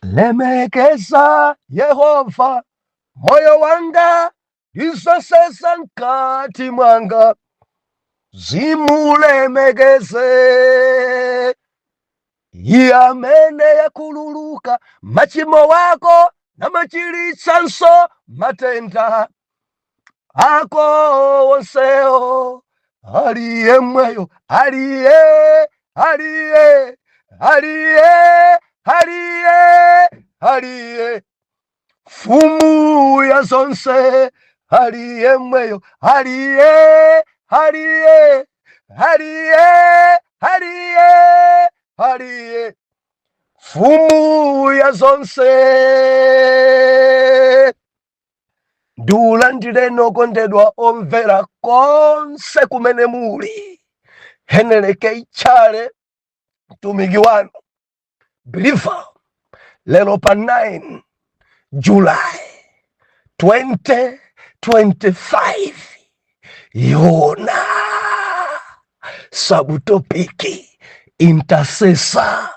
Lemekeza Yehova, moyo wanga, ndi zonse za mkati mwanga zimulemekeze iye, amene yakhululuka machimo wako namachiritsanso matenda ako onsewo. Aliye mweyo, aliye, aliye, aliye, aliye, aliye mfumu ya zonse, aliye mweyo, aliye, aliye, aliye, aliye, aliye mfumu ya zonse. Ndiulandireni okondedwa omvera konse kumene muli. Henry K Chale, mtumiki wanu believer, lero pa 9 July 2025, Yona subtopic intercessor,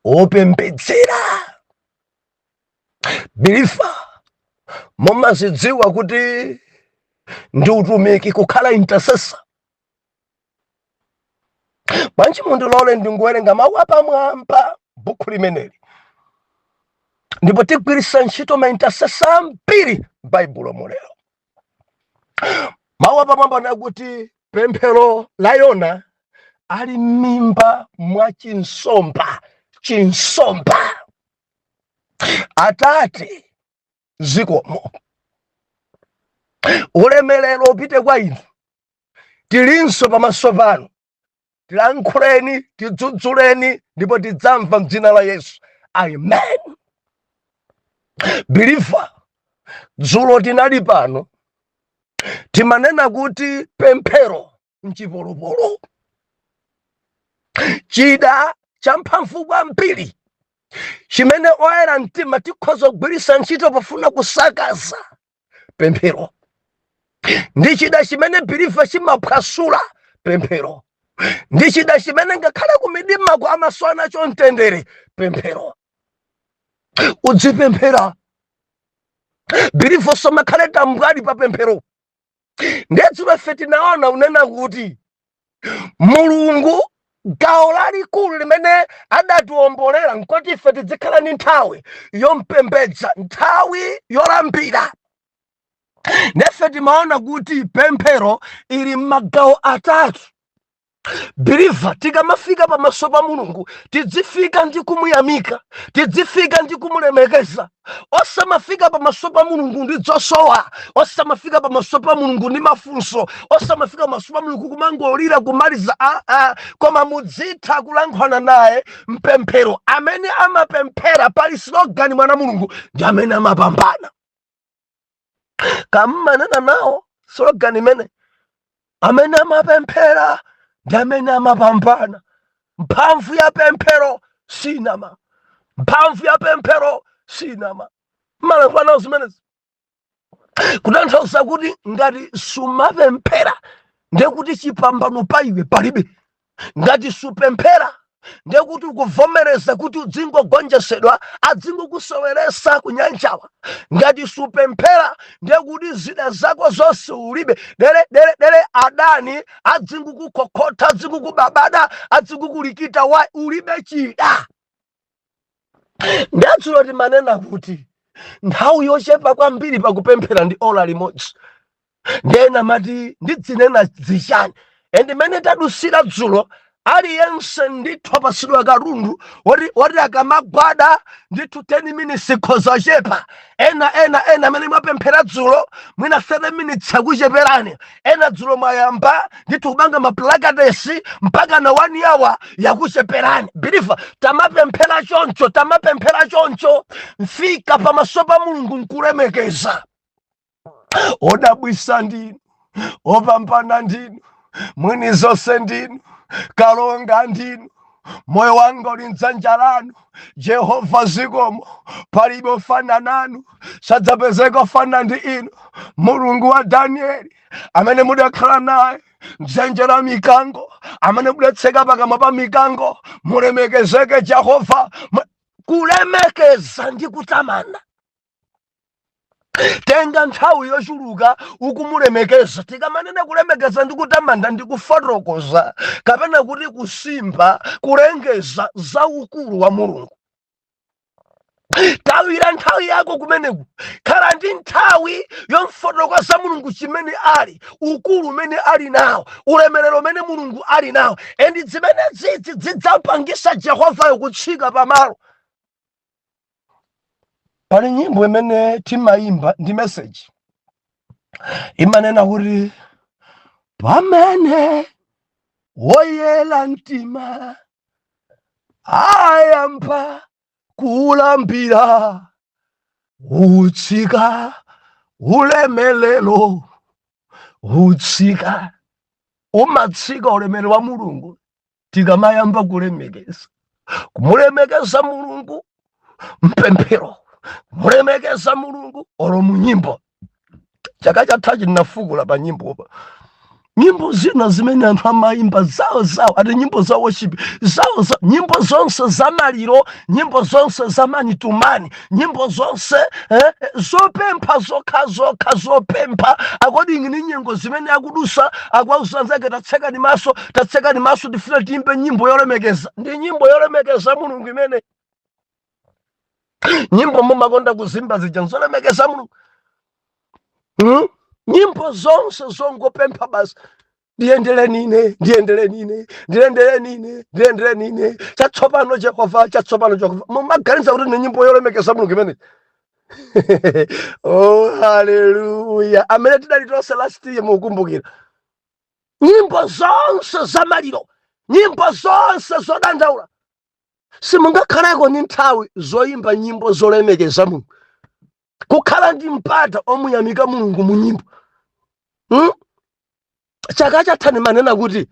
opembedzera. Believer, mumazidziwa kuti ndi utumiki kukhala intercessor? Bwanji mundilole ndingowerenga mawu apamwamba bukhu limeneli, ndipo tigwiritsa ntchito ma intercessor ambiri m'Baibulo mulero. Mawu apamwamba nakuti pemphero la Yona ali m'mimba mwa chinsomba. Chinsomba. Atate, zikomo, ulemerero upite kwa inu. Tilinso pamaso panu, tilankhuleni, tidzudzuleni, ndipo tidzamva mdzina la Yesu, amen. Believer, dzulo tinali pano, timanena kuti pemphero mchipolopolo, chida champhamvu kwambiri chimene oyera mtima tikhoza kugwiritsa ntchito pofuna kusakaza. Pemphero ndi chida chimene, believer, chimaphwasula. Pemphero ndi chida chimene ngakhale kumidimako amasowa nacho mtendere. Pemphero, udzipemphera, believer, somakhale tambwali pa pemphero. Ndedzulo ife tinaona unena kuti Mulungu gawo lalikulu limene adatiwombolera nkoti ife tizikhala ndi nthawi yompembedza, nthawi yolambira. Nefe timaona kuti pemphero ili m'magawo atatu. Believer, tikamafika pamaso pa Mulungu, tidzifika ndi kumuyamika, tidzifika ndi kumulemekeza. Osamafika pamaso pa Mulungu ndi zosowa, osamafika pamaso pa Mulungu ndi mafunso, osamafika pamaso pa Mulungu kumangolira kumaliza a a, koma mudzitha kulankhulana naye mpemphero. Amene amapemphera, pali slogan, mwana Mulungu, ndi amene amapambana. Kammanena nawo slogan imene amene amapemphera ndi amene amapambana. Mphamvu ya pemphero sinama, mphamvu ya pemphero sinama. Malankhula nawo zimenezi kutanthauza kuti ngati sumapemphera, ndekuti chipambano pa iwe palibe. Ngati supemphera, ndekuti ukuvomereza kuti udzingogonjesedwa, adzingokuseweresa kunyanjawa. Ngati supemphera, ndekuti zida zako zonse ulibe. Dere dere dere, adani adzingokukhokotha, adzingokubabada, adzingokulikita wa ulibe chida. Ndadzulo timanena kuti nthawi yochepa kwambiri pakupemphera ndi ola limodzi. Ndena mati ndidzinena zichani? And mene tadusira dzulo, aliyense ndithu apasidwa katundu woti akamagwada ndithu 10 minutes ikhoza chepa. Ena ena ena amene mwapemphera dzulo, mwina 7 minutes akucheperani. Ena dzulo mwayamba ndithu kupanga mapractice mpaka na 1 hour yakucheperani. Believer, tamapemphera choncho, tamapemphera choncho. Mfika pamaso pa Mulungu nkulemekeza. Odabwisa ndinu, opambana ndinu, mwini zonse ndinu, kalonga ndinu, moyo wanga uli mdzanja lanu Jehova. Zikomo, palibe ofana nanu, sadzapezeka ofana ndi inu. Mulungu wa Danieli, amene mudakhala naye mdzenje la mikango, amene mudatseka pakamwa pa mikango, mulemekezeke Jehova. Kulemekeza ndi kutamanda. Tenga nthawi yochuluka ukumulemekeza. Tikamanena kulemekeza ndi kutamanda, ndi kufotokoza kapena kuti kusimba, kulengeza za ukulu wa Mulungu. Tawira nthawi yako kumeneku. Khala ndi nthawi yomfotokoza Mulungu chimene ali, ukulu umene ali nawo, ulemerero umene Mulungu ali nawo, and zimene dzidzi zidzapangisa Jehovayo kutsika pamalo. Pali nyimbo imene timayimba ndi message, imanena kuti pamene woyera mtima ayamba kulambira, utsika ulemelero, utsika. Umatsika ulemerero wa Mulungu tikamayamba kulemekeza, kumulemekeza Mulungu mpemphero, kumulemekeza Mulungu olo mu nyimbo. Chaka chathachi ndinafukula pa nyimbopa, nyimbo zina zimene anthu amayimba zawo zawo, ati nyimbo za worship zawo zawo, nyimbo zonse za maliro, nyimbo zonse za manitumani, nyimbo zonse zopempha zokha zokha, zopempha according ni nyengo zimene akudusa. Akuwauza anzake, "Tatsekani maso, tatsekani maso, tifuna tiyimbe nyimbo yolemekeza." Ndi nyimbo yolemekeza Mulungu imene? Nyimbo mumakonda kuzimba zija nzolemekeza Mulungu? Nyimbo zonse zongopempha basi, "Ndiyendereni ine, ndiyendereni ine, ndiyendereni ine, ndiyendereni ine, chatsopano Jehova, chatsopano Jehova." Mumaganiza kuti ni nyimbo yolemekeza Mulungu imene? Oh, haleluya! Amene tidali tonse last year mukukumbukira nyimbo zonse za maliro, nyimbo zonse zodandaula. Simungakhaleko ni nthawi zoyimba nyimbo zolemekeza Mulungu, kukhala ndi mpata omuyamika Mulungu mu nyimbo? Chaka chatha manena kuti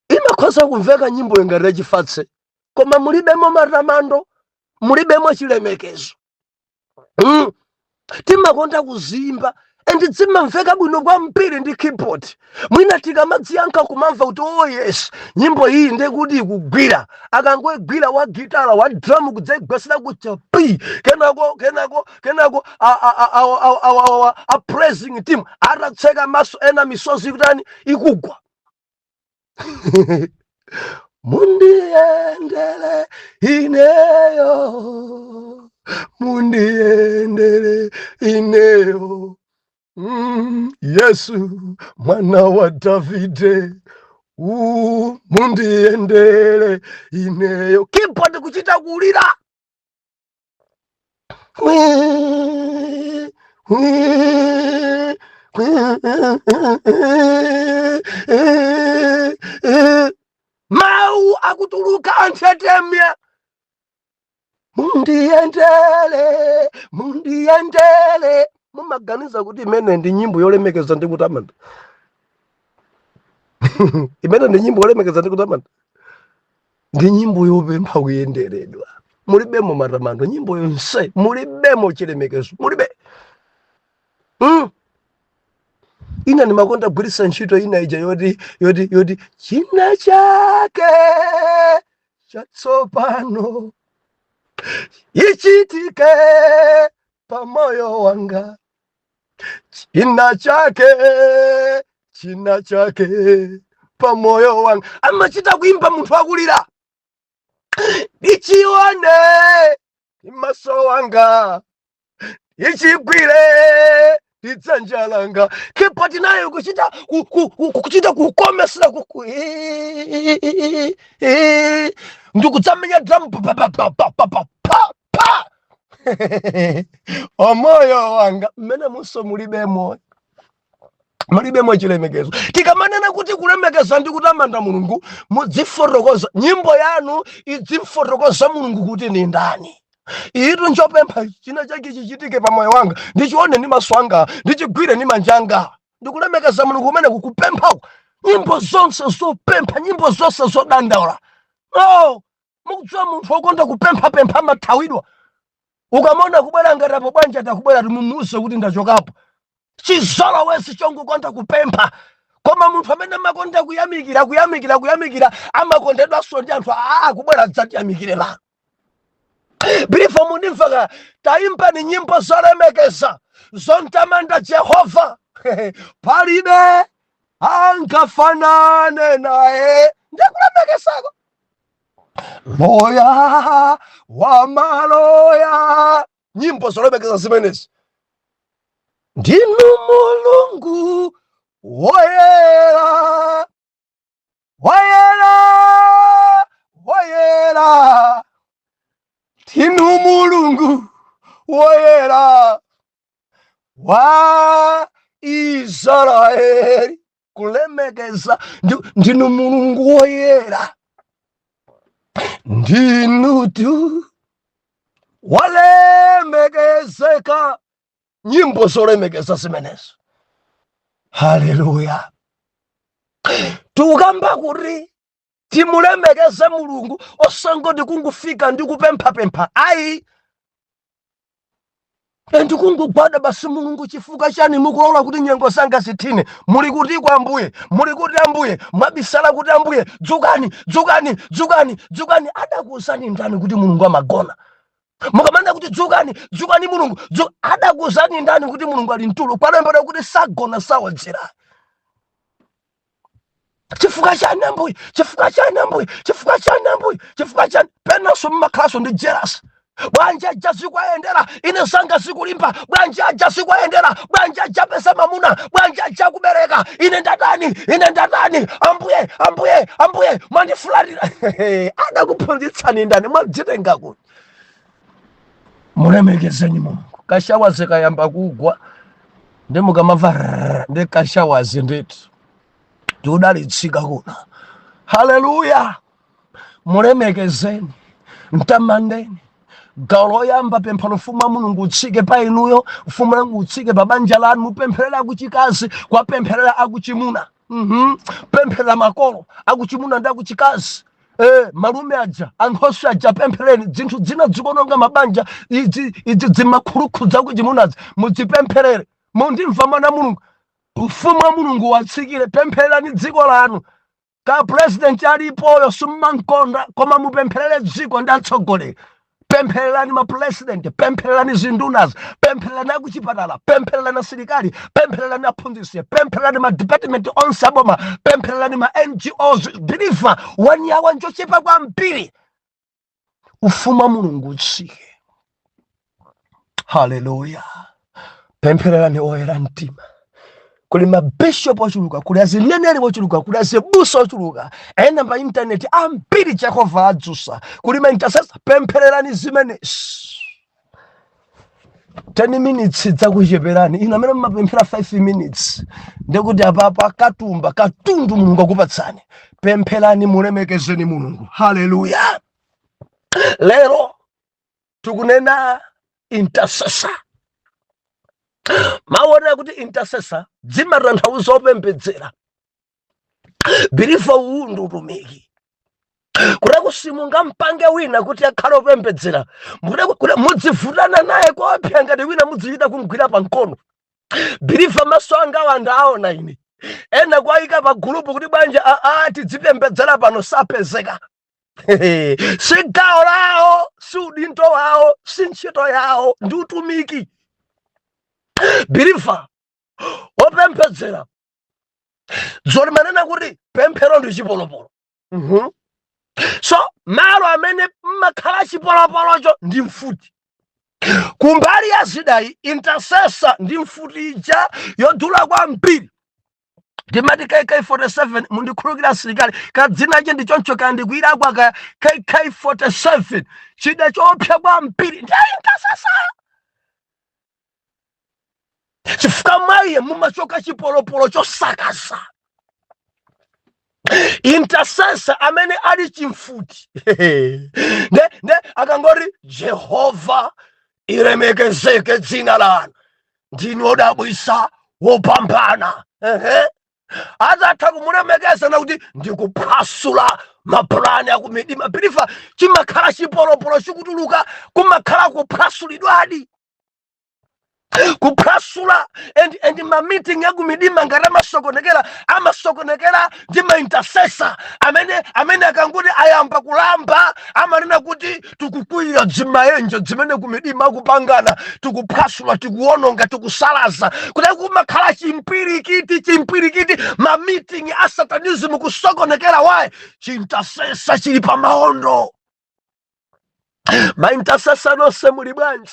imakhoza kumveka nyimbo ngati yachifatse, koma mulibemo matamando, mulibemo chilemekezo. Timakonda kuzimba and zimamveka bwino kwambiri ndi keyboard. Mwina tikamadziyankha kumamva kuti, "Oh yes, nyimbo iyi ndekuti ikugwira." Akangoigwira wa gitara, wa drum kudzaigwesera kucha pi, kenako kenako kenako a praising team atatseka maso, ena misozi ikutani? Ikugwa. "Mundiyendere ineyo, mundiyendere ineyo, Yesu mwana wa Davide, mundiyendere ineyo." Keyboard kuchita kulira. Kwi, kwi, kwi. Mawu akutuluka anthetemya, "Mundiyendere, mundiyendere." Mumaganiza kuti imene ndi nyimbo yolemekeza ndi kutamanda? Imene ndi nyimbo yolemekeza ndi kutamanda? Ndi nyimbo yopempha kuyenderedwa. Mulibemo matamando nyimbo yonse, mulibemo chilemekezo, mulibe. Ina ndimakonda kugwiritsa ntchito ina ija yoti "China chake chatsopano ichitike pamoyo wanga, china chake, china chake pamoyo wanga." Amachita kuimba munthu akulira, "Ndichione maso wanga, ichigwire ndidzanja langa." Keyboard nayo kuchita kuchita kukomesera ndikudzamenya drum pa pa pa pa pa pa pa pa. Omoyo wanga, mmene muso mulibemo, mulibemo chilemekezo. Tikamanena kuti kulemekeza ndi kutamanda Mulungu, mudzifotokoza, nyimbo yanu idzifotokoza Mulungu kuti ni ndani. Itu nchopempha, china chake chichitike pa moyo wanga, ndichione ndi maso anga, ndichigwire ndi manja anga. Ndikulemekeza Mulungu kumene kukupemphako? Nyimbo zonse zopempha, nyimbo zonse zodandaula, oh, mukudziwa munthu wokonda kupemphapempha amathawidwa. Ukamona kubwera ngati apo bwanji, atakubwera timumuuze kuti ndachokapo. Chizolowezi chongokonda kupempha. Koma munthu amene amakonda kuyamikira, kuyamikira, kuyamikira, amakondedwanso ndi anthu. Aa, kubwera dzatiyamikire pano. Believer, mundimvaka? Taimbani nyimbo zolemekeza, zontamanda Jehova. Palibe angafanane naye, ndikulemekesako. Loya wa maloya, nyimbo zolemekeza zimenezi. Ndinu Mulungu woyera, woyera, woyera, ndinu Mulungu woyera wa Israeli. Kulemekeza, ndinu Mulungu woyera, ndinutu walemekezeka. Nyimbo zolemekeza zimenezo. Haleluya! Tikukamba kuti timulemekeze Mulungu, osangoti kungufika ndi kupemphapempha ayi, ndikungugwada basi. Mulungu, chifukwa chani mukulola kuti nyengo zanga zithine? Muli kuti kwa Ambuye? Muli kuti Ambuye? Mwabisala kuti Ambuye? Dzukani, dzukani, dzukani, dzukani! Adakuwuzani ndani kuti Mulungu amagona? Mukamanda kuti dzukani, dzukani Mulungu, adakuwuzani ndani kuti Mulungu ali mtulo? Kwalembedwa kuti sagona, sawodzera. Chifukwa chani Ambuye? Chifukwa chani Ambuye? Chifukwa chani Ambuye? Chifukwa chani? Penanso mmakhalanso ndi jealous. Bwanji aja zikuayendera, ine zanga zikulimba? Bwanji aja zikuayendera? Bwanji aja pesa mamuna? Bwanji aja kubereka? Ine ndatani? Ine ndatani? Ambuye, Ambuye, Ambuye, mwandifulatira. Adakuphunzitsani ndani? Mwadzitenga kuti? Mulemekezeni Mulungu. Kashawazi kayamba kugwa, ndi mukamamva rrrr, ndi kashawazi ndithu, tiudalitsika kuna. Haleluya! Mulemekezeni, mtamandeni. Gawo loyamba, pemphero ufumu wa Mulungu utsike pa inuyo, ufumu wa Mulungu utsike pa banja lanu. Mupempherera akuchikazi, kwapempherera akuchimuna. Pempherera makolo akuchimuna ndi akuchikazi. Malume aja, ankhoswe aja, pemphereni. Zinthu zina zikononga mabanja idzi, idzi zimakhulukhu zakuchimunazi, mudzipempherere. Mundimva, mwana Mulungu? Ufumu wa Mulungu watsikire. Pemphererani dziko lanu. Ka president alipoyo simmankonda, koma mupempherere dziko ndi atsogoleri. Pemphererani mapresident, pemphererani zindunazi, pemphererani akuchipatala, pemphererani asilikali, pemphererani aphunzitsi, pemphererani ma department onse aboma, pemphererani ma NGOs. Believer, wanyawa njochepa kwambiri. Ufumu wa Mulungu utsike. Haleluya! Pemphererani oyera mtima. Kuli mabishop ochuluka, kuli azineneri ochuluka, kuli azibusa ochuluka, ena pa intaneti ambiri Jehova adzusa, kuli ma intercessor. Pemphererani zimenezi. 10 minutes dzakucheperani inu amene mumapemphera 5 minutes, ndikuti apapa katumba katundu Mulungu akupatsani. Pempherani, mulemekezeni Mulungu. Haleluya! Lero tikunena intercessor. Maonera kuti intercessor dzimatanthauza opembedzera. Believer, uwu ndi utumiki kutako simungampange wina kuti akhale opembedzera. Kuti mudzivutana naye kopya ngati wina mudzichita kumgwira pa mkono. Believer, maso anga wandaona ine ena kwayika pa gulupu kuti bwanja aa tidzipembedzera pano, sapezeka. Si gawo lawo, si udindo wawo, si ntchito yawo, ndi utumiki. Believer, opembedzera zoti manena kuti pemphero ndi chipolopolo. So malo amene mmakhala chipolopolocho ndi mfuti. Kumbali ya zidayi, intercessor ndi mfuti ija yodula kwambiri, ndimati KK47. Mundikhulukira asilikali, kadzina che ndi choncho, kandikuirakwa ka KK47, chida choopsa kwambiri ndi intercessor, chifukwa mwayiye mumachoka chipolopolo chosakaza. Intercessor amene ali chimfuti nde akangoti, "Jehova, ilemekezeke dzina lanu, ndinu wodabwisa, wopambana," ehe, atatha kumulemekeza nakuti ndikuphwasula mapulani akumidima, believer, chimakhala chipolopolo chikutuluka, kumakhala kuphwasulidwadi. Kuphwasula and ma meeting akumidima ngati amasokonekera, amasokonekera ndi ma intercessor amene akanguti ayamba kulamba, amanena kuti tikukwirira dzimaenjo zimene kumidima akupangana, tikuphwasula, tikuwononga, tikusalaza, kuti kumakhala chimpirikiti, chimpirikiti, ma meeting a satanism kusokonekera. Why? Chi intercessor chili pa maondo. Ma intercessor nonse muli bwanji?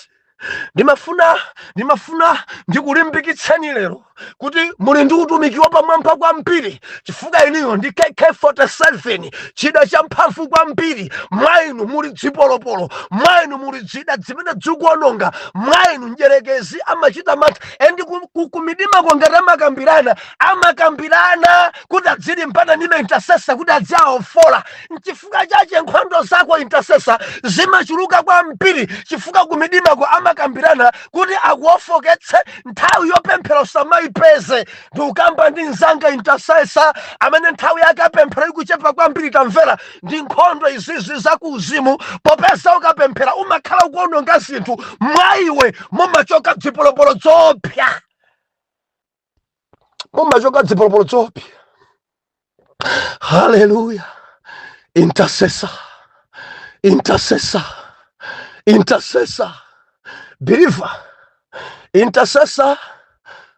Ndimafuna ndikulimbikitseni lero kuti muli ndi utumiki wapamwamba kwambiri, chifukwa inuyo ndi AK47, chida cha mphamvu kwambiri. Mwa inu muli dzipolopolo, mwa inu muli zida zimene zikuononga. Mwa inu mdyerekezi amachita mantha. And kumidimako ngati amakambirana, amakambirana kuti adzilimbana ndi intercessor, kuti adziaofola. Nchifukwa chache nkhondo zako, intercessor, zimachuluka kwambiri, chifukwa kumidimako amakambirana kuti akuofoketse, nthawi yopemphera usamayipeze. Ndikukamba ndi mzanga intercessor amene nthawi yake apemphera ikuchepa kwambiri. Tamvera, ndi nkhondo izizi zakuuzimu. Popeza ukapemphera umakhala ukuononga zinthu, mwa iwe mumachoka dzipolopolo zopya, mumachoka dzipolopolo zopya. Haleluya! Intercessor, intercessor, intercessor, believer, intercessor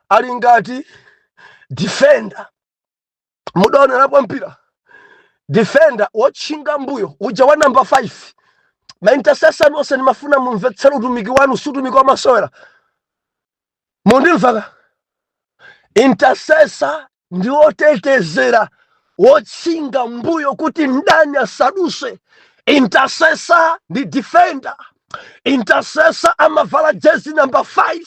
ali ngati defender. Mudaonerapo mpira? Defender wotchinga mbuyo uja wa number 5. Ma intercessor nonse, ndimafuna mumvetsere. Utumiki wanu si utumiki wamasewera. Mundimvaka? Intercessor ndi wotetezera, wotchinga mbuyo kuti mdani asaduse. Intercessor ndi defender. Intercessor amavala jezi number 5.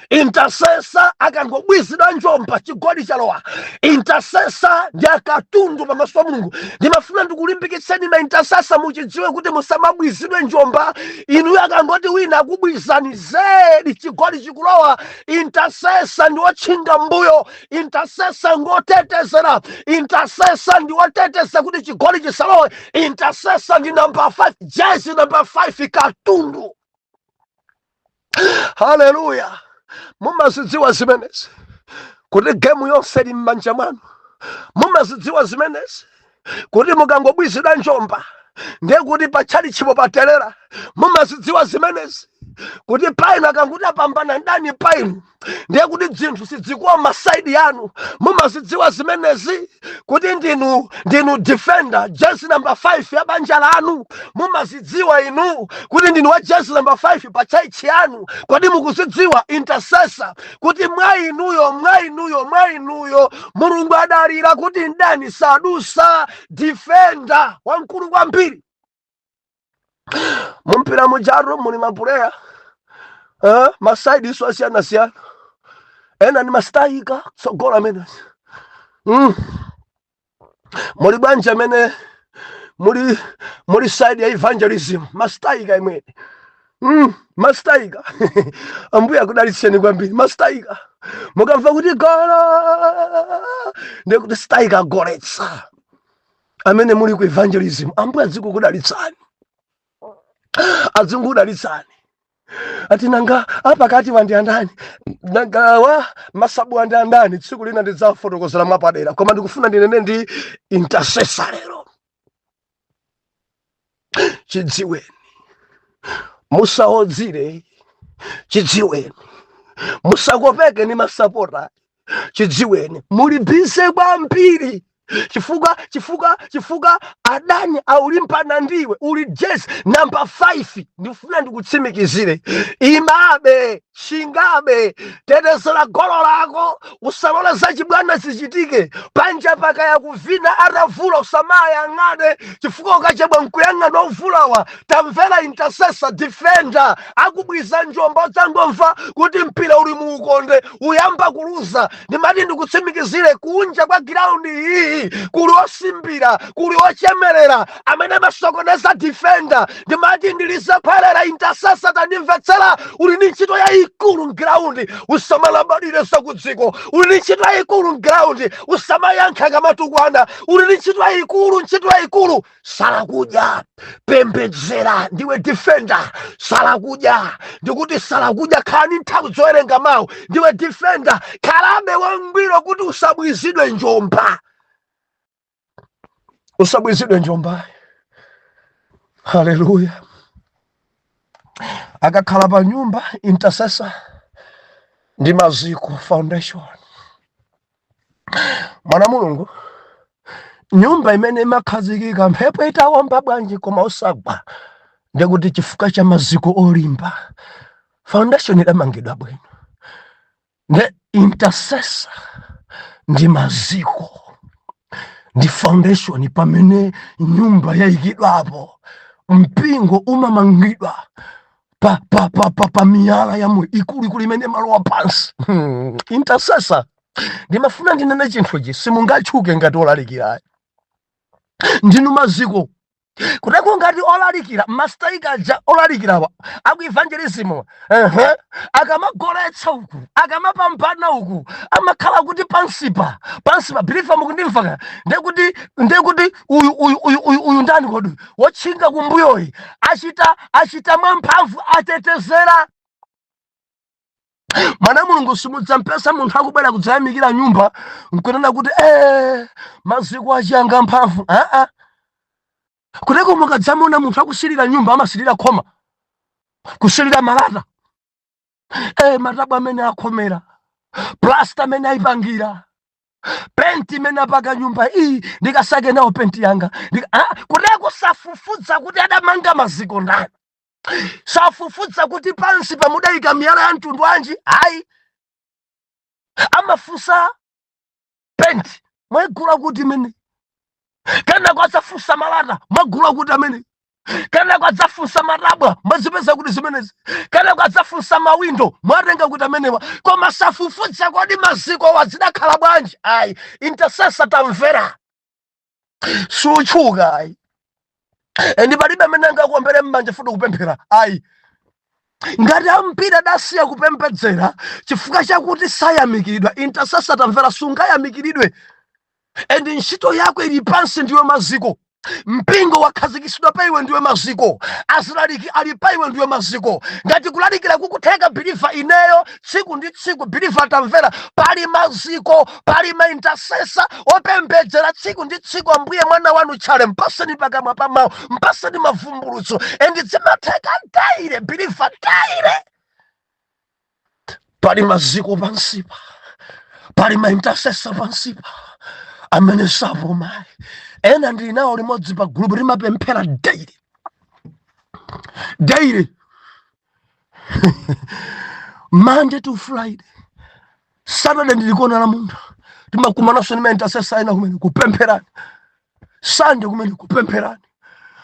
Intercessor akangobwizidwa njomba, chigoli chalowa. Intercessor ndi akatundu pamaso pa Mulungu. Ndimafuna ndikulimbikitseni ma intercessor, muchidziwe kuti musamabwizidwe njomba. Inuyo akangoti wina akubwizani, zedi chigoli chikulowa. Intercessor ndi wotchinga mbuyo, intercessor ngotetezera, intercessor ndi woteteza kuti chigoli chisalowe. Intercessor ndi number 5, jezi number 5, katundu. Haleluya! Mumazidziwa zimenezi kuti game yonse ili m'manja mwanu? Mumazidziwa zimenezi kuti mukangobwizidwa njomba, ndiye kuti patchalichipo paterera? Mumazidziwa zimenezi kuti painu akanguti apambana ndani painu, ndiye kuti zinthu sidzikoma side yanu? Mumazidziwa zimenezi kuti ndinu defender, jezi number 5 ya banja lanu? Mumazidziwa inu kuti ndinu wa jezi number 5 pa church yanu? Kodi mukuzidziwa, intercessor, kuti mwa inuyo, mwa inuyo, mwa inuyo Mulungu adalira kuti mdani sadusa? Defender wamkulu kwambiri. Mumpira mujaro muli ma player, ma side iso asiyanasiyana. Ena ni ma striker tsogola amene Muli bwanji amene muli side ya evangelism? Ma striker imwene, ma striker, Ambuye akudalitseni kwambiri. Ma striker, mukamva kuti gola, ndekuti striker agoletsa. Amene muli ku evangelism, Ambuye azikukudalitsani, azikukudalitsani. Ati nanga apakati wandi andani? Nanga wa masabu andi andani? Tsiku lina ndidzafotokozera mwapadera, koma ndikufuna ndinene ndi intercessor lero. Chidziweni, musaodzire. Chidziweni, musakopeke ni masapota. Chidziweni, muli busy kwambiri, chifukwa adani aulimbana ndiwe, uli jezi namba 5. Ndifuna ndikutsimikizire, imabe, shingabe, tetezera golo lako, usalole zachibwana zichitike panja. Pakaya kuvina atavula, usamayang'ane, chifukwa ukachedwa nkuyang'ana ovulawa. Tamvera, intercessor, defender akubwiza njomba, udzangomva kuti mpira uli muukonde, uyamba kuluza. Ndimati ndikutsimikizire, kunja kwa ground iyi. iyi kuli osimbira, kuli ochemerera amene amasokoneza defender. Ndimati ndilizakhwerera intercessor, tandimvetsera, uli ndi ntchito yayikulu m'ground, usamalabadire zakudziko. Uli ndi ntchito yayikulu m'ground, usamayankha kamatukwana. Uli ndi ntchito yayikulu, ntchito yayikulu. Sala kudya, pembedzera, ndiwe defender. Sala kudya, ndikuti sala kudya, khala nthawi zowerenga mawu, ndiwe defender. Khalabe wangwiro kuti usabwizidwe njomba, usabwizidwe njomba. Haleluya! Akakhala pa nyumba, intercessor ndi maziko, foundation. Mwana Mulungu, nyumba imene imakhazikika mphepo itawomba bwanji koma usagwa, ndikuti chifukwa cha maziko olimba, foundation idamangidwa bwino. The intercessor ndi maziko, ndi foundation pamene nyumba yayikidwapo. Mpingo umamangidwa pa miyala yamwe ikuluikulu imene malowa pansi. Intercessor, ndimafuna ndinene chinthuchi, simungatchuke ngati olalikirayo, ndinu maziko. Kuteko ngati olalikira ma striker aja, olalikirawa aku evangelism, akamagoletsa uku, akamapambana uku, amakhala kuti pansipa, pansipa. Believer, mukundimva ka? Ndekuti uyu, uyu, uyu, uyu, uyu ndani kodi wotchinga kumbuyoyi? Achita mwamphamvu, atetezera. Mwana Mulungu, simudzampesa munthu akubwera kudzayamikira nyumba nkunena kuti maziko achiyanga mphamvu. Aa, kuteko mukadzamuona munthu akusilira nyumba, amasilira khoma, kusilira malata, matabwa amene akhomera, plasta amene ayipangira, penti imene apaka nyumba iyi, ndikasake nawo penti yanga. Kuteko safufudza kuti adamanga maziko ndani, safufudza kuti pansi pamudayika miyala ya mtundu wanji, ayi. Amafunsa penti mwagula kuti imene, kenako adzafunsa malata mwagula kuti amene, kenako adzafunsa matabwa mwazipeza kuti zimenezi, kenako adzafunsa mawindo mwatenga kuti amenewa, koma safufudza kodi maziko wazidakhala bwanji, ayi. Intercessor, tamvera, sutchuka, ayi, and palibe amene angakuombere m'manja futi kupemphera, ayi. Ngati ambiri adasiya kupembedzera chifukwa chakuti sayamikiridwa, intercessor, tamvera, sungayamikiridwe, and ntchito yako ili pansi, ndiwe maziko. Mpingo wakhazikitsidwa pa iwe, ndiwe maziko. Azilaliki ali pa iwe, ndiwe maziko. Ngati kulalikira kukutheka, believer, ineyo tsiku ndi tsiku, believer, tamvera, pali maziko, pali ma intercessor opembedzera tsiku ndi tsiku. Ambuye, mwana wanu tchale, mpaseni pakamwa pa mawu, mpaseni mavumbulutso, and zimatheka daily, believer, daily. Pali maziko pansipa, pali ma intercessor pansipa amene sapomayi. Ena ndili nawo limodzi pa group, limapemphera daily, daily, Monday to Friday. Saturday ndilikuona la munthu, timakumananso ndi ma intercessor ena kumene kupempherani. Sunday kumene kupempherani,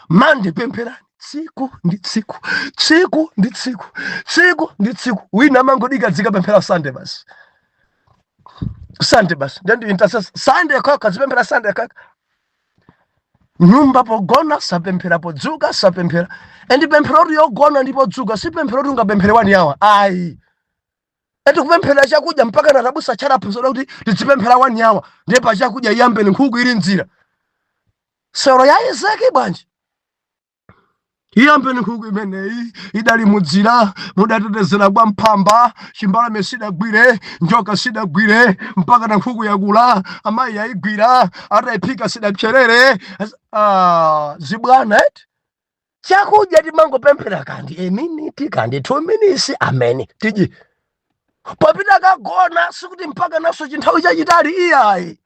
Monday pempherani, tsiku ndi tsiku, tsiku ndi tsiku, tsiku ndi tsiku. Wina amangodika dzikapemphera Sunday basi, Sunday basi. Ndiye ndi intercessor, Sunday kaka zipemphera, Sunday kaka. Nyumba pogona sapemphera, podzuka sapemphera. And pemphero kuti yogona ndi podzuka si pemphero kuti ungapemphere 1 hour, ayi. Eti kupemphera chakudya mpaka natabusa charaphunzira kuti tizipemphera 1 hour, ndiye pa chakudya iyambeni nkhuku ili mdzira sero ya Isaki bwanji? Iyambeni nkhuku imeneyi idali mudzira, mudatetezera kwa mphamba, chimbalame sidagwire, njoka sidagwire, mpaka na nkhuku yakula, amayi yayigwira, atayiphika sidapserere. Ah, zibwana eti chakudya timangopemphera kandi a minute, kandi 2 minutes, amene tiji popita kagona, sikuti mpaka naso chinthawi chachitali, iyayi.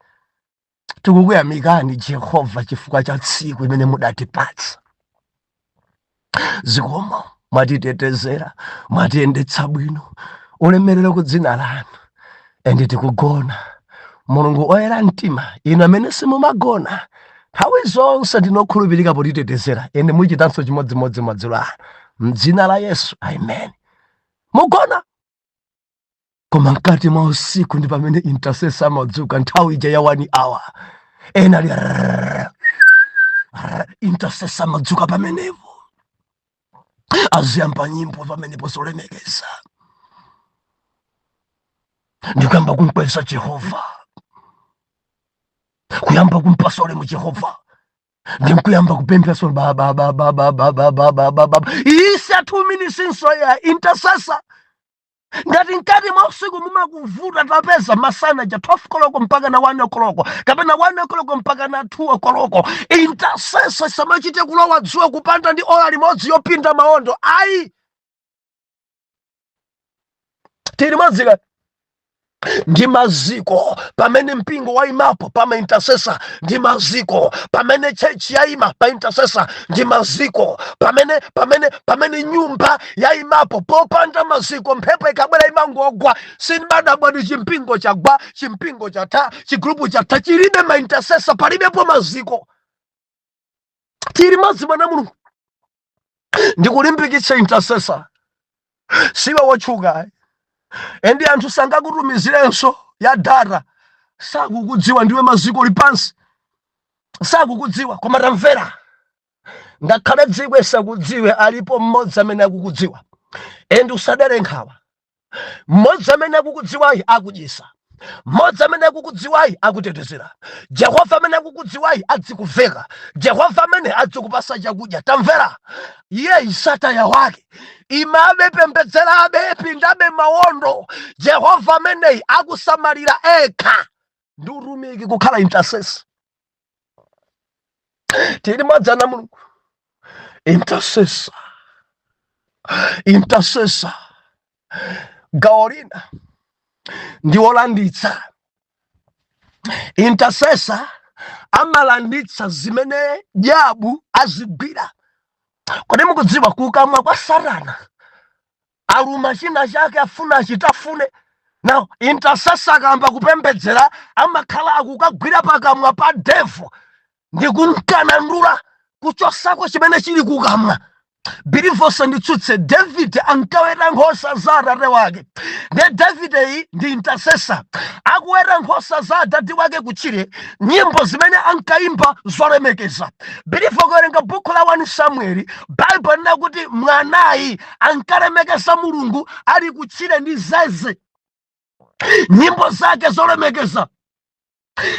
Tikukuyamikani Jehova chifukwa cha tsiku imene mudatipatsa. Zikomo, mwatitetezera, mwatiyendetsa bwino, ulemerero ku dzina lanu. And tikugona. Mulungu oyera mtima, inu amene simumagona nthawi zonse, ndinokhulupirika potitetezera, and muchitanso chimodzimodzi madzulo ano, mdzina la Yesu, amen. Mugona, koma mkati mwa usiku ndi pamene intercessor amadzuka, nthawi ija ya 1 hour. Ena ali intercessor amadzuka pamenepo, aziyamba nyimbo pamenepo zolemekeza ndikuyamba kumkweza Jehova, kuyamba kumpasa ulemu Jehova, ndikuyamba kupemphera so ba ba ba ba ba ba ba ba ba ba ba isa 2 minutes nso ya intercessor. Ngati mkati mwa usiku mumakuvuta, tapeza masana ja 12 koloko mpaka na 1 o'clock kapena 1 o'clock mpaka na 2 o'clock. Intercessor samachite kulowa dzuwa kupanda ndi ola limodzi yopinda maondo ayi. Tili madzika ndi maziko pamene mpingo wayimapo pa ma intercessor, ndi maziko pamene church yayima pa intercessor, ndi maziko pamene nyumba yayimapo. Popanda maziko, mphepo ikabwera imangogwa. Sindimadabwa ndi chimpingo chagwa, chimpingo chatha, chigrupu chatha, chilibe ma intercessor, palibepo maziko. Tili madzi, mwana Mulungu, ndikulimbikitsa intercessor. Siwe wotchuka and anthu sangakutumizirenso ya data, sakukudziwa. Ndiwe maziko lipansi, sakukudziwa. Koma tamvera, ngakhale dziko sakudziwe, alipo mmodzi amene akukudziwa, and usadere nkhawa. Mmodzi amene akukudziwayi akudyesa, mmodzi amene akukudziwayi akutetezera, Jehova amene akukudziwayi adzikuveka, Jehova amene adzikupasa chakudya. Tamvera, iye isataya wake, imabe, pembedzerabe, pindabe mawondo. Jehova ameneyi akusamalira ekha. Ndi utumiki kukhala intercessor. Tili mwadzana Mulungu, intercessor, intercessor gawo lina ndi wolanditsa. Intercessor amalanditsa zimene diabu azigwira. Kodi mukudziwa kukamwa kwa Satana aluma china chake, afuna achitafune? Now intercessor akamba kupembedzera, amakhala akukagwira pakamwa pa devil ndi kumkanandula, kuchosako chimene chili kukamwa. Believer, usanditsutse. David ankaweta nkhosa za atate wake. Nde David iyi ndi intercessor, akuweta nkhosa za adadi wake kutchire, nyimbo zimene ankayimba zolemekeza. Believer, kuwerenga buku la 1 Samuel, Bible lina kuti mwanayi ankalemekeza Mulungu ali kutchire ndi zeze, nyimbo zake zolemekeza.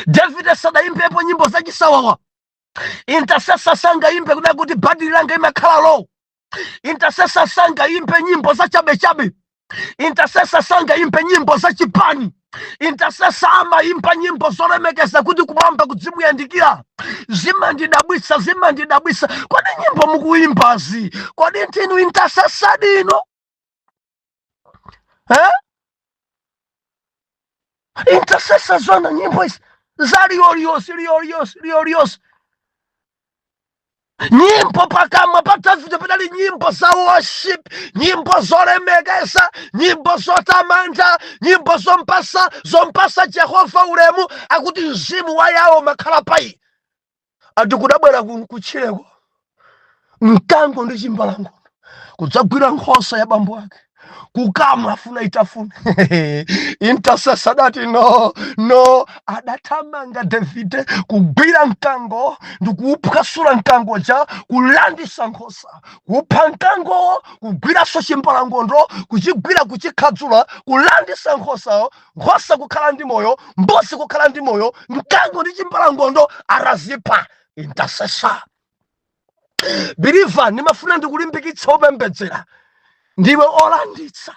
David sadayimbepo nyimbo zachisawawa. Intercessor sangayimbe kuda kuti battery langa imakhala low. Intercessor sangayimbe nyimbo zachabechabe. Intercessor sangayimbe nyimbo zachipani. Intercessor amayimba nyimbo zolemekeza kuti kumwamba kudzimuyandikira. Zimandidabwitsa, zimandidabwitsa. Kodi nyimbo mukuyimbazi, kodi ndinu intercessor dino, eh? Intercessor zona nyimbo izi za liyoliyosi, liyoliyosi, liyoliyosi, nyimbo pakamwa pa Davide padali nyimbo za worship, nyimbo zolemekeza, nyimbo zotamanda, nyimbo zompasa Jehova ulemu. Akuti mzimu wa Yawo makhala payi. Ati kudabwera kutchireko mkango ndi chimbalangondo kudzagwira nkhosa ya bambo ake kukamwa, afuna itafuna. Intercessor adati, "No, no." Adathamanga Davide kugwira mkango ndi kuuphwasula mkango ja, kulandisa nkhosa, kupha mkangowo, kugwiranso chimbalangondo, kuchigwira, kuchikhadzula, kulandisa nkhosawo. Nkhosa kukhala ndi moyo, mbuzi kukhala ndi moyo, mkango ndi chimbalangondo atazipha. Intercessor. Believer, ndimafuna ndikulimbikitsa opembedzera, ndiwe olanditsa.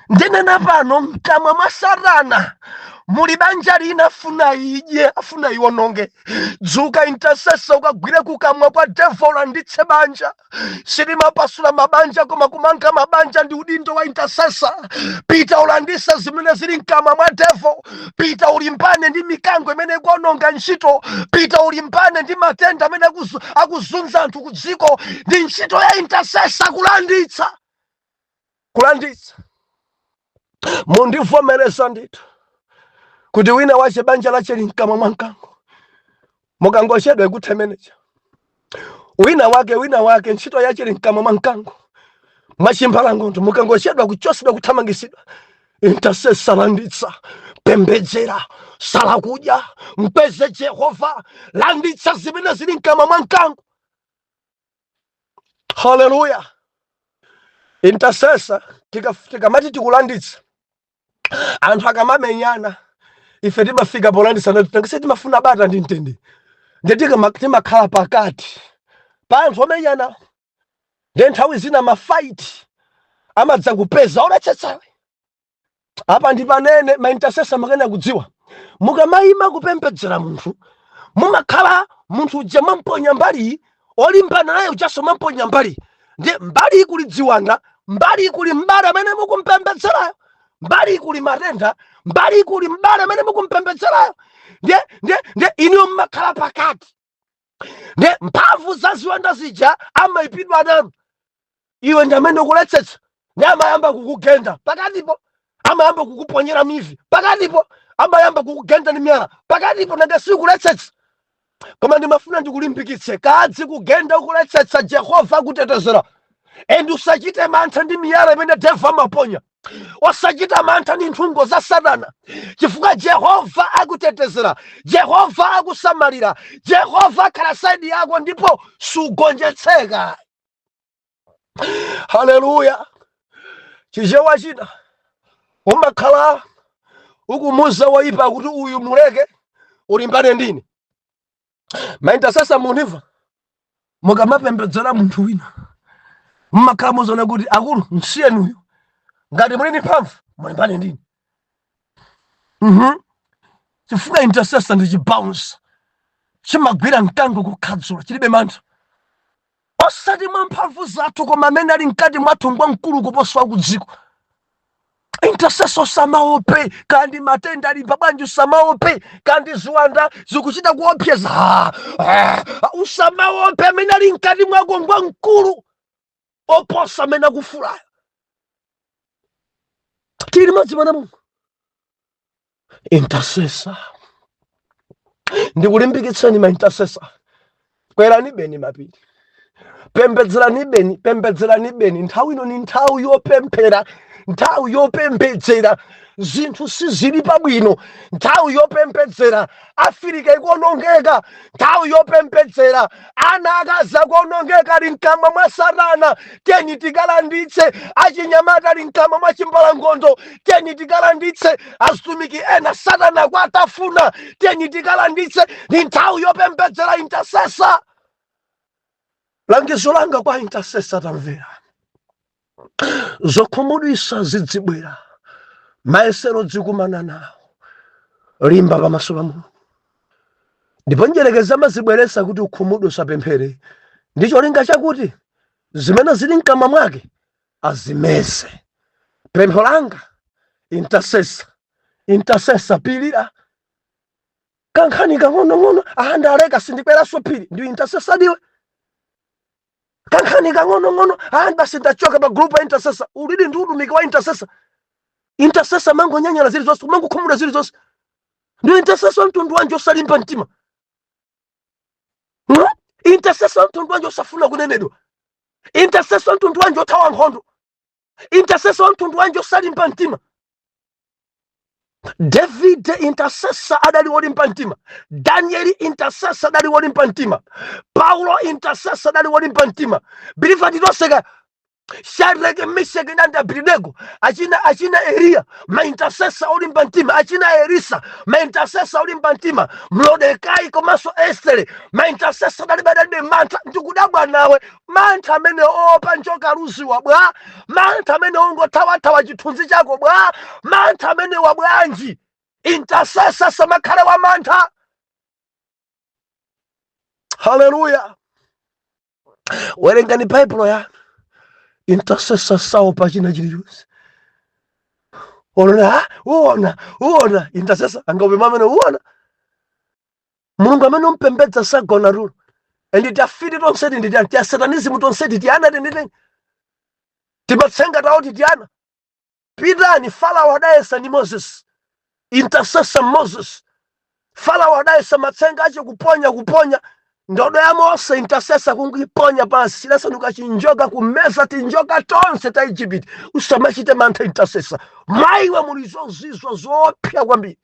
Ndinena pano, mkamwa mwa Satana muli banja lina, afuna idye, afuna iwononge. Dzuka intercessor, ukagwire kukamwa kwa devil, ulanditse banja. Silimapasula mabanja koma kumanga mabanja ndi udindo wa intercessor. Pita ulandise zimene zili mkamwa mwa devil. Pita ulimbane ndi mikango imene ikuononga ntchito. Pita ulimbane ndi matenda amene akuzunza anthu ku dziko. Ndi ntchito ya intercessor kulanditsa, kulanditsa. Mundivomereza ndithu kuti wina wache banja lache li mkamwa mwa mkango, mukangochedwa ikuthemeneja. Wina wake, wina wake ntchito yache li mkamwa mwa mkango, mwachimbalangondo, mukangochedwa kuchosedwa, kuthamangisidwa. Intercessor, landitsa, pembedzera. Sala kudya, mpeze Jehova, landitsa zimene zili mkamwa mwa mkango. Haleluya! Intercessor, tikamati tikulanditsa, anthu akamamenyana, ife timafika polanditsa, tangise timafuna bata ndi mtendere, ndiye timakhala pakati pa anthu omenyana. Ndiye nthawi zina mafight amadza kupeza oletsetsawe. Apa ndi panene maintercessor makena kudziwa, mukamayima kupembedzera munthu, mumakhala munthu uja mwamponya mbali, olimbana naye ujaso mwamponya mbali. Ndiye mbali kuli dziwanda, mbali kuli mbale amene mukumpembedzerayo, mbali kuli matenda, mbali kuli mbale amene mukumpembedzerayo. Ndiye iniyo mmakhala pakati. Ndiye mphamvu za ziwanda zija amayipidwa nanu, iwe ndi amene ukuletsetsa, ndi amayamba kukugenda pakatipo, amayamba kukuponyera mivi pakatipo, amayamba kukugenda ndi miyala pakatipo. Nanga sikuletsetsa? Koma ndimafuna ndikulimbikitse, kadzi kugenda ukuletsetsa, Jehova akutetezera. And usachite mantha ndi miyala imene devil amaponya, osachita mantha ndi nthungo za Satana, chifukwa Jehova akutetezera, Jehova akusamalira, Jehova akhala side yako ndipo sugonjetseka. Haleluya! Chichewa china, umakhala ukumuza woyipa kuti uyu muleke, ulimbane ndine. Maintercessor, munimva, mukamapembedzera munthu wina, mmakhala muzona kuti akulu, msiyeni uyu, ngati muli ndi mphamvu mulimbane ndine. Chifukwa intercessor ndi chibouncer, chimagwira mkango kukhadzula, chilibe mantha. Osati mwa mphamvu zathu, koma amene ali mkati mwathu ngwa mkulu kuposa wa ku dziko. Intercessor, usamaope. Kandi matenda alimba bwanji, usamaope. Kandi ziwanda zikuchita kuopseza, ah, ah, usamaope. Amene ali mkati mwako ngwa mkulu oposa amene akufulayo. Tili madzi mana Mulungu. Intercessor, ndikulimbikitseni ma intercessor, kwerani beni mapiri, pembedzerani beni, pembedzerani beni. Nthawi ino ni nthawi yopemphera, nthawi yopembedzera. Zinthu sizili pabwino, nthawi yopembedzera. Afirika ikuonongeka, nthawi yopembedzera. Ana akazi akuonongeka, ali mkamwa mwa Satana, teni tikalanditse. Achinyamata ali mkamwa mwa chimbalangondo, teni tikalanditse. Azitumiki ena Satana kwatafuna, teni tikalanditse. Ni nthawi yopembedzera, intercessor. Langizo langa kwa intercessor, tamvera, zokhumudwitsa zidzibwera, mayesero dzikumana nawo, limba pamaso pa Mulungu. Ndipo njerekeza amazibweretsa kuti ukhumudwe, usapemphere, ndi cholinga chakuti zimene zili mkamwa mwake azimeze. Pempho langa, intercessor, intercessor, pilira. Kankhani kang'onong'ono, aha, ndaleka, sindikweranso phiri. Ndi intercessor diwe? Kankhani kang'onong'ono, aha, basi, ndachoka pa group ya intercessor. Ulidi ndi utumiki wa intercessor? Intercessor mangonyanyala zili zonse, mangokhumudwa zili zonse, ndi intercessor wa mtundu wanji osalimba mtima? Intercessor wa mtundu wanji osafuna kunenedwa? Intercessor wa mtundu wanji othawa nkhondo? Intercessor wa mtundu wanji osalimba mtima? David intercessor adali wolimba mtima, Danieli intercessor adali wolimba mtima, Paulo intercessor adali wolimba mtima. Believer, titoseka Shadrach, Meshach ndi Abednego, achina Eliya, maintercessor olimba mtima, achina Elisa, maintercessor olimba mtima, Mordekai komanso Estere, maintercessor adalibe mantha. Ndikudabwa nawe, mantha amene oopa njoka luziwa bwa? Mantha amene ongothawathawa chithunzi chako bwa? Mantha amene wa bwanji? Intercessor samakhale wa mantha. Haleluya! Werengani Baibulo yanu. Intercessor saopa china chilichonse. Unaona, uona, uona, intercessor angaope mamene? Uona, Mulungu amene umpembedza sagona tulo. And tafiti tonseti ndi tiana, tiasatanism tonseti tiana, tenditeni timatsenga tawo titiana. Pitani, Farao adayesa ndi Moses, intercessor Moses. Farao adayesa matsenga ache, kuponya, kuponya ndodo ya Mose, intercessor kungoiponya pansi, chidasanduka chinjoka, kumeza tinjoka tonse ta Egypt. Usamachite mantha, intercessor. Maiwe muli zozizwa zoopsa kwambiri.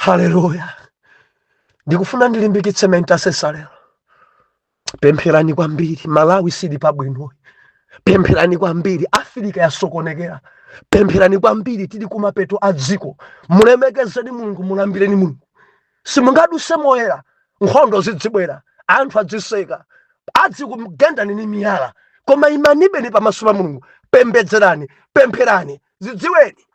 Haleluya! Ndikufuna ndilimbikitse ma intercessor lero. Pempherani kwambiri. Malawi sili pabwino. Pempherani kwambiri. Afirika yasokonekera. Pempherani kwambiri. Tili kumapeto a dziko. Mulemekezeni Mulungu, mulambireni Mulungu. Simungaduse moyera. Nkhondo zidzibwera, anthu adziseka, adzikugendani ni miyala, koma imanibeni pamaso pa Mulungu. Pembedzerani, pempherani. Zidziweni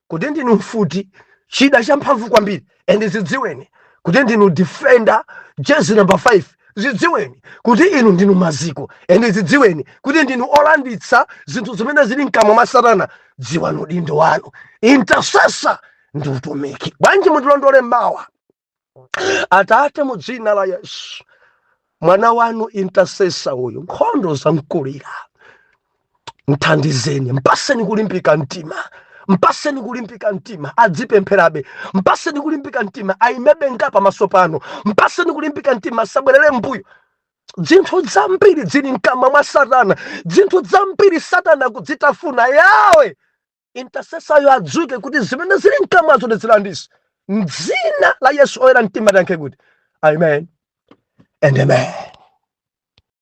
kuti ndinu mfuti, chida champhamvu kwambiri, and zidziweni kuti ndinu defender, jezi number 5. Zidziweni kuti inu ndinu maziko, and zidziweni kuti ndinu olanditsa zinthu zimene zili mkamwa mwa Satana. Dziwani udindo wanu. Intercessor ndi utumiki. Bwanji mutilondole mawa? Atate, mu dzina la Yesu, mwana wanu intercessor uyu nkhondo zamkulira. Mthandizeni, mpaseni kulimbika mtima, mpaseni kulimbika mtima adzipempherabe, mpaseni kulimbika mtima ayimebe nga pamaso pano, mpaseni kulimbika mtima asabwerere mbuyo. Zinthu zambiri zili mkamwa mwa Satana, zinthu zambiri Satana kudzitafuna. Yawe, intercessoryo adzuke kuti zimene zili mkamwazo ndizilandise mdzina la Yesu. Oyera mtima tiyankhe kuti amen and amen.